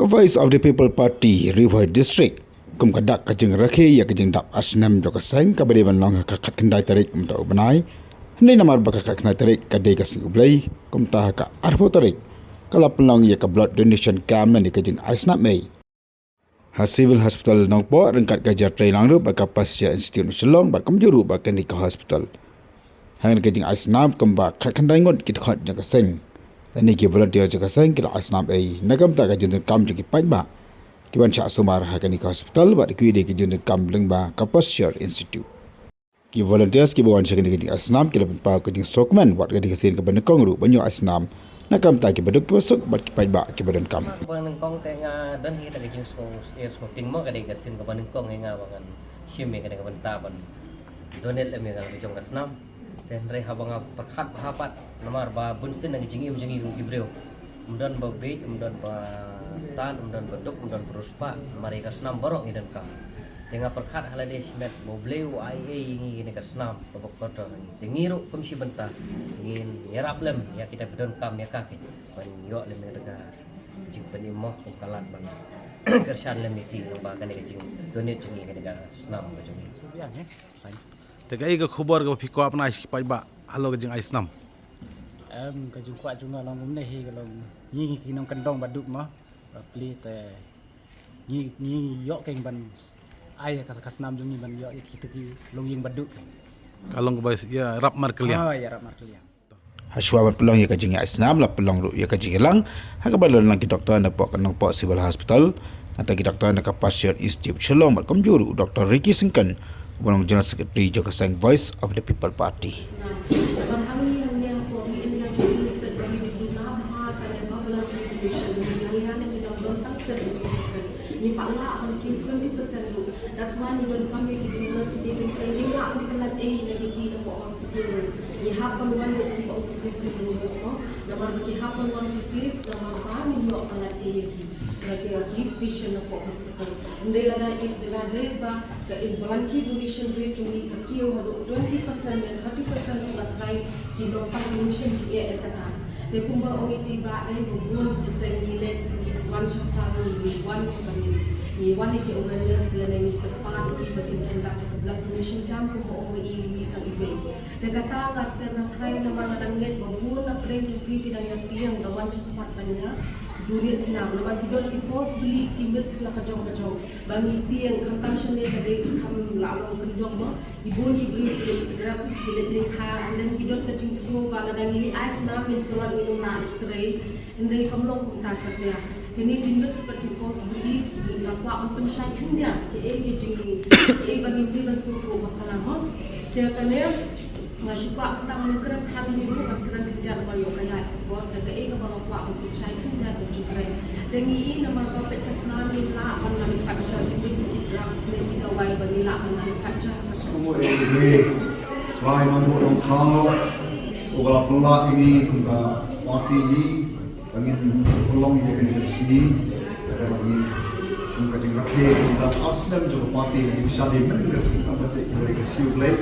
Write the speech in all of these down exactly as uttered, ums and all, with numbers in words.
Voice of the People Party, Ri Bhoi District, kum ka dak ka jingrakhe ïa ka jingdap ar snem jong ka seng kaba dei ban long ha ka khatkhyndai tarik mynta u bnai. Hynrei namar ba ka khatkhyndai tarik ka dei ka sngi U Blei, kumta ha ka arphew tarik ka la pynlong ïa ka blood donation camp lane ka jingai snam ei ha Civil Hospital Nongpoh ryngkat ka jingïatreilang ruh bad ka Pasteur Institute Shillong bad kumjuh ruh bad kane ka hospital. Hangne ka jingai snam kumba khatkhyndai ngut ki dkhot jong ka seng lane ki volunteer jong ka seng ki la ai snam ei. Na ka bynta ka jingdonkam jong ki paidbah kiban shah sumar ha kane ka hospital bad kiwei de ki jingdonkam lyngba ka Pasteur Institute. Ki volunteers kiba wan sha kane ka jingai snam ki la pynpaw ka jingsngewkmen wat ka dei ka sien kaba nyngkong ruh ban ïoh ai snam na ka bynta kiba duk kiba suk bad ki paidbah kiba donkam. Ba nyngkong te nga don hi ka jingsngew, sngewsih mo, ka dei ka sien kaba nyngkong ïa nga ba ngan shim ïa kane ka bynta ban donate lem ïa ka jong ka snam. Te hynrei haba nga pyrkhat bha pat namar ba bunsien na ka jingim jong ngi kum ki briew, ym don ba bieit, ym don ba stad, ym don ba duk, ym don ba riewspah, namar ïa ka snam baroh ngi donkam. Te nga pyrkhat ha lade shimet ba U Blei u ai ei ïa ngi kane ka snam kaba kordor ïa ngi. Te ngi ruh kum shi bynta ngin ïarap lem ïa kita kiba donkam ïa ka, ki ban ïoh lem ïa ka jingpynim mo, kum ka lad ban kyrshan lem ïa ki lyngba kane ka jingdonate jong ngi kane ka snam ka jong ngi. Te kaei ka khubor kaba phi kwah pynai sha ki paidbah halor ka jingai snam? Em, ka jingkwah jong nga long kumne hi, ka long ngi ki nongkyndong ba duk mo, ba plie te ngi, ngi ïoh keiñ ban ai ka, ka snam jong ngi ban ïoh ïa kito ki longïing ba duk. Ka long kaba ïarap markylliang. Ah, ïarap markylliang. Hashuwa ban pynlong ïa ka jingai snam la pynlong ruh ïa ka jingïalang ha kaba la don lang ki doktor na pdeng ka Nongpoh Civil Hospital, nangta ki doktor na ka Pasteur Institute Shillong bad kumjuh ruh u Doktor Ricky Syngkon uba long General Secretary jong ka seng Voice of the People Party. Ngi pat lah ban kiew twenty percent ruh. That's why ngi donkam ïa ki university, te ngi lah ban pyllait ei na ki, ki na pdeng hospital ruh. Ngi hap ban wan ïa ki ba ong ki patient ruh, namar ba ki hap ban wan ki case namar ba ngi ïoh pyllait ei ïa ki, ïa ki, ïa ki patient na pdeng hospital. Ynda lada i, lada dei ba ka involuntary donation rate jong ngi ka kiew haduh twenty percent ne thirty percent, ka trai ki nongpang donation jingeh ïa kata. Te kumba ong ïa ki ba dei ba bun ki seng ngi leh, ngi wan shaphang, ngi wan ban, ngi wan ïa ki awareness lane ngi kyrpad ïa ki ba kin conduct ïa ka blood donation camp kumba ong ïa i tang iwei. Te kata nga te nga trai namar nga dang ngeit ba bun na pdeng jong phi ki dang ïa tieng da wan shakhmat ban ïa donate snam namar ki don ki false belief, ki myths la ka jong ka jong. Ba ngi tieng khamtam shane ka dei kham la long kyndong mo. I bun ki briew ki leit grab, ki leit leit ha, and then ki don ka jingsngew ba lada ngi leit ai snam ngi tlot ngi ym lah trei. Hynrei kam long kumta satia. Kine ki myths bad ki false belief, nga kwah ban pynshai khyndiat kiei ki jing, kiei ba ngim dei ban sngewthuh bakla mo. Te kane nga shu kwah ban tang ban kren than hi ruh, ban kren khyndiat namar ïoh ka ïaid ka por, te kaei kaba nga kwah ban pynshai khyndiat ban shu kren. Te ngi i namar ba peit ka snam ngim lah ban manufacture ki drugs ne ki dawai ba ngi lah ban manufacture. Kumba ïa ngi, Trai Nongbuh Nongthaw uba la pynlah ïa ngi kum ka party ngi ba ngin pynlong ïa kane ka sngi kaba ngi kum ka jingrakhe kum ka ar snem jong ka party, ka jingshad ïa mynta ka sngi, tang ba te ka sngi U Blei.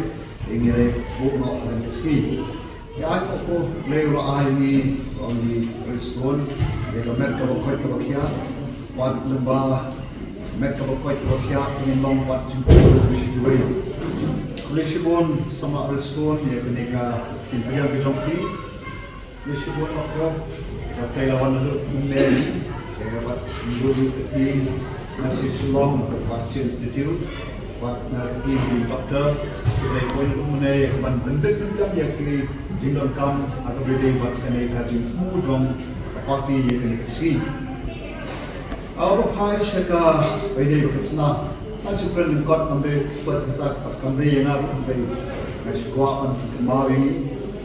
Ïa ngi leh buh noh ha kane ka sngi. Ïa ai ko Blei u la ai ngi, ong ngi, Blei Stone, ïa ka met kaba koit kaba khiah, wat lem ba met kaba koit kaba khiah ngin long wat jingkyrkhu shi kiwei. Khublei shibun Samla Blei Stone ïa kane ka jingpynïaid ka jong phi. Khublei shibun Doctor. Ka tei la wan lut mynne. Ka bad ngi lut ka team na Shillong ka Pasteur Institute. Bad na ka team doctor. Ka dei poi lut mynne ban pynbit pynbiang ïa ki jingdonkam ha kaba ïadei bad kane ka jingthmu jong ka party ïa kane ka sngi. Aba phai sha kaba ïadei bad ka snam. Ngan shu kren lyngkot, ngam dei expert kata, kam dei ïa nga ruh, hynrei nga shu kwah ban pynkynmaw ïa ngi.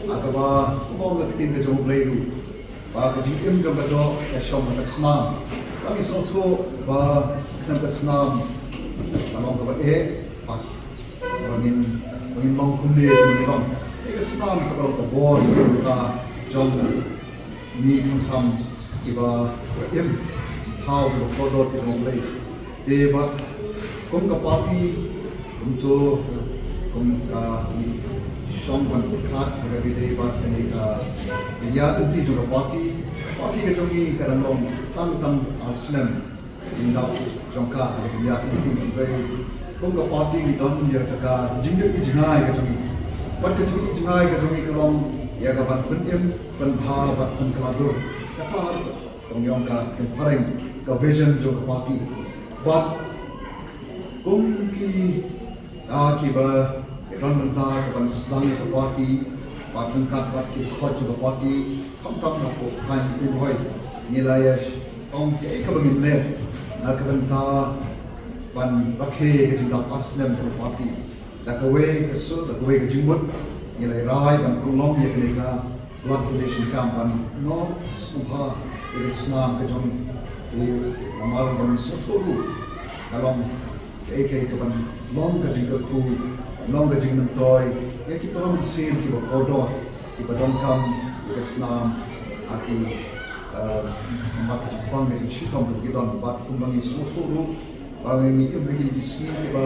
Ha kaba, kumba ong ka ktien ka jong U Blei ruh, ba ka jingim jong ka doh ka shong ha ka snam. Ba ngi sngewthuh ba khnang ka snam ka long kaba eh, ba ngin, ba ngin long kumne, ba ngin long. Ïa ka snam ka long ka bor ka jong ngi khamtam kiba im, thaw kiba kordor ki jong U Blei. Te bad kum ka party, kumto, kum ka ngi shong ban pyrkhat ha kaba ïadei bad kane ka jingïaid lynti jong ka party. Party ka jong ngi ka dang long tang tang ar snem. Jingdap jong ka ha ka jingïaid lynti, hynrei kum ka party ngi don ïa ka, ka jingïohi jngai ka jong ngi. Bad ka jingïohi jngai ka jong ngi ka long ïa ka ban pynim, pynbha bad pynkylla dur. Kata ka long ïa ka pynphareng ka vision jong ka party. Bad kum ki Ah, kiba, ki don bynta ka ban sdang ïa ka party, bad ryngkat bad ki dkhot jong ka party, khamtam na ka thaiñ Ri Bhoi, ngi la ïa ong kaei kaba ngin leh na ka bynta ban rakhe ka jingdap ar snem jong ka party. Da kawei ka sur, da kawei ka jingmut, ngi la rai ban pynlong ïa kane ka blood donation camp ban noh sngewbha ïa ka snam ka jong ngi. Namar ba ngi sngewthuh ruh ka long kaei kaei kaban long ka jingkyrkhu, long ka jingmyntoi ïa ki para mynsiem kiba kordor, kiba donkam ïa ka snam, ha ki, eh, mat ka jingpang ka jingshitom ki don. Bad kumba ngi sngewthuh ruh ba ngi im ha kine ki sngi kiba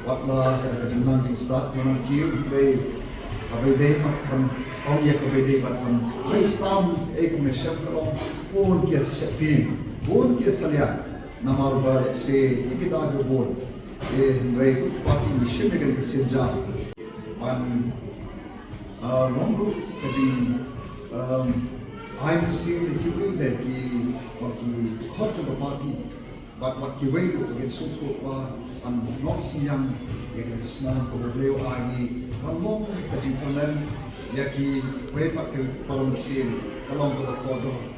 watla ka da ka jingnang jingstad, ngi nang kiew, hynrei kaba ïadei bad ban ong ïa kaba ïadei bad ban ai stam, eh, kumne shem ka long bun ki ïa sheptieng, bun ki ïa salia. Namar ba lehse ïa ki da ba bun, eh, hynrei ka party ngi shim ïa kane ka sienjam ban, ah, long ruh ka jing, um, ai mynsiem ïa kiwei de ki, ki dkhot jong ka party. Bad wat kiwei ruh ki sngewthuh ba ban long synñiang ïa ka snam kaba U Blei u ai ngi ban long ka jingkyrmen ïa kiwei pat ki para mynsiem, ka long kaba kordor.